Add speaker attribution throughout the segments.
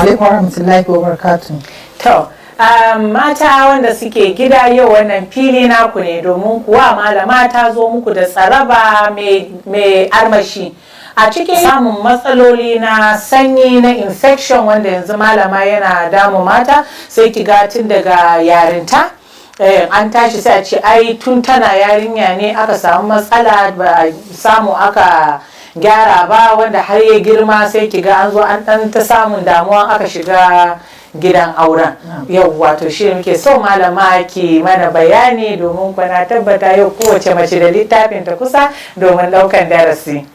Speaker 1: Alaikum warahmatullahi wabarakatuh.
Speaker 2: To, mata wanda suke gida, yau wannan fili naku ne, domin kuwa malama ta zo muku da tsaraba mai armashi a cikin samun matsaloli na sanyi, na infection, wanda yanzu malama yana damu mata. Sai ki ga tun daga yarinta, an tashi sai a ce ai tun tana yarinya ne aka samu matsala, ba a samu aka gyara ba, wanda har ya girma sai ki ga an zo an dan ta samun damuwa aka shiga gidan auren. Yau wato shi muke so malama ki mana bayani, domin kwana tabbata yau kowace mace da littafin ta kusa domin daukan darasi.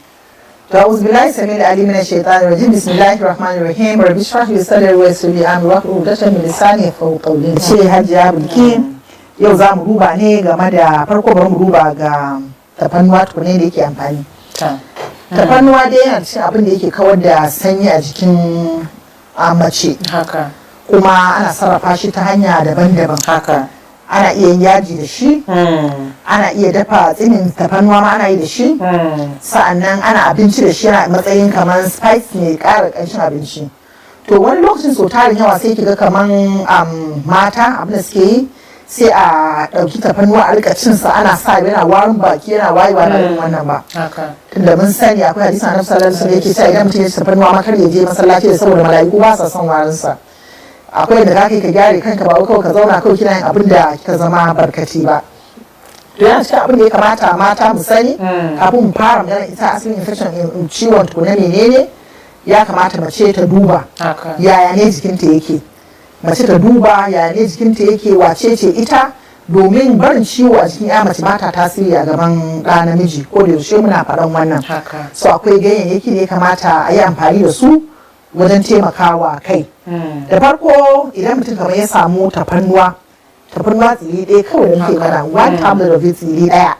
Speaker 1: أعوذ بالله السميع العليم من الشيطان الرجيم. بسم الله الرحمن الرحيم. رب اشرح لي صدري ويسر لي أمري واحلل عقدة من لساني يفقهوا قولي. Ce Hajiya Bulki, yau za mu duba ne game da, farko bari mu duba ga tafannuwa tukune da yake amfani. Tafannuwa dai yana cikin abin da yake kawar da sanyi a jikin mace. Kuma ana sarrafa shi ta hanya daban-daban. Ana iya yin yaji da shi, ana iya dafa tsinin tafannuwa ma ana yi da shi. Sa'annan ana abinci da shi, yana matsayin kamar spice mai ƙara ƙanshin abinci. To wani lokacin sau tarin yawa sai kiga kamar mata abin da suke yi, sai a ɗauki tafannuwa a rika cin sa, ana sa yana warin baki, yana wayewa, da irin wannan ba. Tunda mun sani akwai hadisi Annabi sallallahu alaihi wasallam yake cewa idan mutum ya ci tafannuwa ma kar ya je masallaci da, saboda mala'iku ba sa son warin sa. Akwai da zaka yi ka gyare kanka, ba kawai ka zauna kawai kina yin abin da kika zama barkati ba. To yana cikin abin da ya kamata mata mu sani kafin mu fara magana ita asalin infection, ciwon tukuna menene. Ya kamata mace ta duba yaya ne jikinta yake. Mace ta duba yaya ne jikinta yake, wace ce ita, domin barin ciwo a jikin ya mace ba ta tasiri a gaban ɗa namiji. Ko da yaushe muna faɗan wannan. So akwai ganyayyaki da ya kamata a yi amfani da su wajen taimakawa kai. Da farko, idan mutum kamar ya samu tafannuwa, tafannuwa tsiri ɗaya kawai da muke magana, one tablet of it, tsiri ɗaya,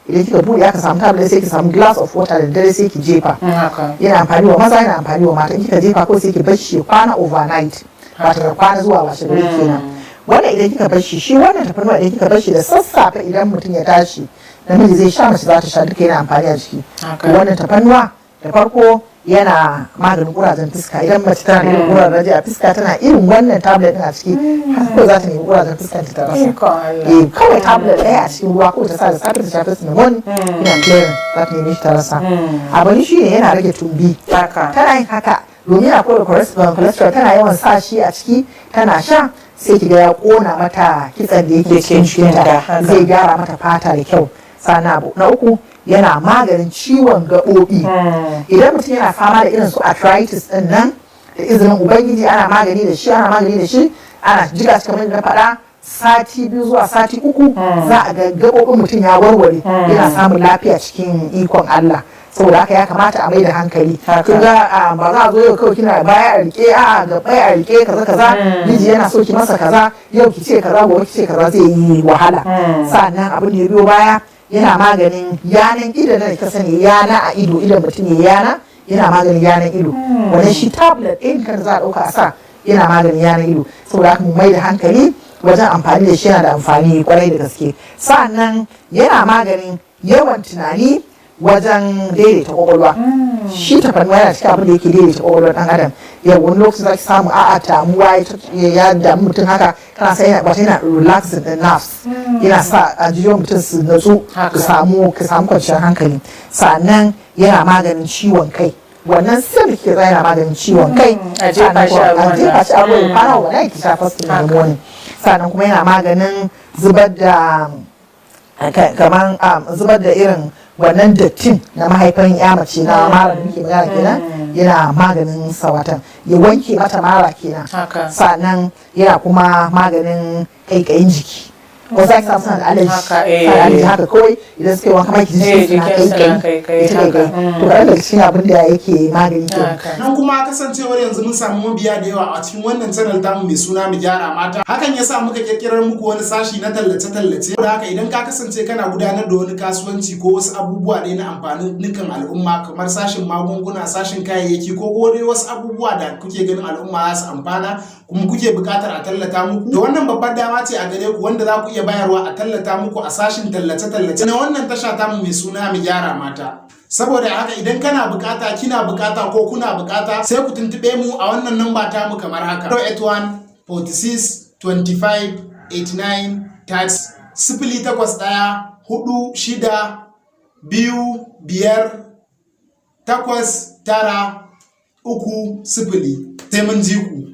Speaker 1: idan kika buɗe aka samu tablet, sai ki samu glass of water da dare sai ki jefa. Yana amfani wa maza, yana amfani wa mata. In kika jefa ko sai ki bar shi ya kwana overnight, wato ya kwana zuwa washe gari kenan. Wannan idan kika bar shi, shi wannan tafarnuwa, idan kika bar shi da sassafe, idan mutum ya tashi, namiji zai sha, mace za ta sha, duka yana amfani a jiki. Wannan tafarnuwa da farko yana maganin kurajen fuska. Idan mace tana da irin kurajen a fuska, tana irin wannan tablet din a ciki, har kawai za ta nemi kurajen fuskan ta rasa.
Speaker 2: Ikon Allah.
Speaker 1: Eh, kawai tablet ɗaya a cikin ruwa ko ta sa da safe ta shafa cinnamon, yana clearing, za ta nemi shi ta rasa. Abu ne shi ne yana rage tumbi. Tana yin haka domin akwai cholesterol, tana yawan sa shi a ciki tana sha, sai kiga ya kona mata kitsen da yake
Speaker 2: Da ke
Speaker 1: cikin
Speaker 2: cikinta,
Speaker 1: jikinta.
Speaker 2: haka.
Speaker 1: Zai gyara mata fata da kyau. Sannan abu na uku, yana maganin ciwon gaɓoɓi. Idan mutum yana fama da irin su arthritis din nan, da izinin Ubangiji ana magani da shi, ana magani da shi, ana jiga shi kamar yadda na faɗa, sati 2 zuwa sati 3 za a ga gaɓoɓin mutum ya warware, yana samun lafiya cikin ikon Allah. Saboda haka ya kamata a mai da hankali. Kin ga ba za a zo yau kawai kina baya a rike, a gaba a rike, kaza kaza, miji yana so ki masa kaza, yau ki ce kaza, gobe ki ce kaza, zai yi wahala. Sannan abin da ya biyo baya, yana maganin yanan ido da ka sani, yana a ido, idan mutum ya yana, yana maganin yanan ido. Wannan shi tablet ɗin kan za a ɗauka a sa, yana maganin yanan ido. Saboda haka mu mai da hankali wajen amfani da shi, yana da amfani kwarai da gaske. Sannan yana maganin yawan tunani, wajen daidaita kwakwalwa. Shi tafarnuwa yana cikin abin da yake daidaita kwakwalwar dan adam. Yau wani lokacin za ki samu a'a damuwa ya damu mutum haka, kana sai yana, wato yana relaxing the nerves, yana sa a jijiyoyin mutum su natsu, ka samu kwanciyar hankali. Sannan yana maganin ciwon kai. Wannan sirri ke yana maganin ciwon kai.
Speaker 2: A jefa shi a ruwan
Speaker 1: A jefa shi a ruwan
Speaker 2: nan.
Speaker 1: kwana, wannan ki sha first thing in the morning. Sannan kuma yana maganin zubar da kaman zubar da irin wannan dattin na mahaifan ya mace, na mara da muke magana kenan, yana maganin sawatan, ya wanke mata mara kenan. Sannan yana kuma maganin kaikayin jiki. Ko za ki samu suna da allergy, suna da allergy haka kawai, idan suka yi wanka ma ki ji suna
Speaker 2: jikin suna
Speaker 1: kaikayi,
Speaker 2: kaikayi,
Speaker 1: ita kaikayi. To kaɗan daga cikin abin da yake magani kenan.
Speaker 3: Nan kuma kasancewar yanzu mun samu mabiya da yawa a cikin wannan channel tamu mai suna Mu Gyara Mata. Hakan yasa muka kirkirar muku wani sashi na tallace-tallace. Da haka idan ka kasance kana gudanar da wani kasuwanci ko wasu abubuwa da na amfanin nukan al'umma, kamar sashin magunguna, sashin kayayyaki, ko dai wasu abubuwa da kuke ganin al'umma za su amfana, Kuma kuke buƙatar a tallata muku, da wannan babbar dama ce a gare ku wanda za ku iya bayarwa a tallata muku a sashin tallace-tallace na wannan tasha tamu mai suna Mu Gyara Mata. Saboda haka, idan kana bukata, kina bukata ko kuna bukata, sai ku tuntube mu a wannan namba tamu kamar haka: 081 46 25 89 30, 08146258930. Sai mun ji ku.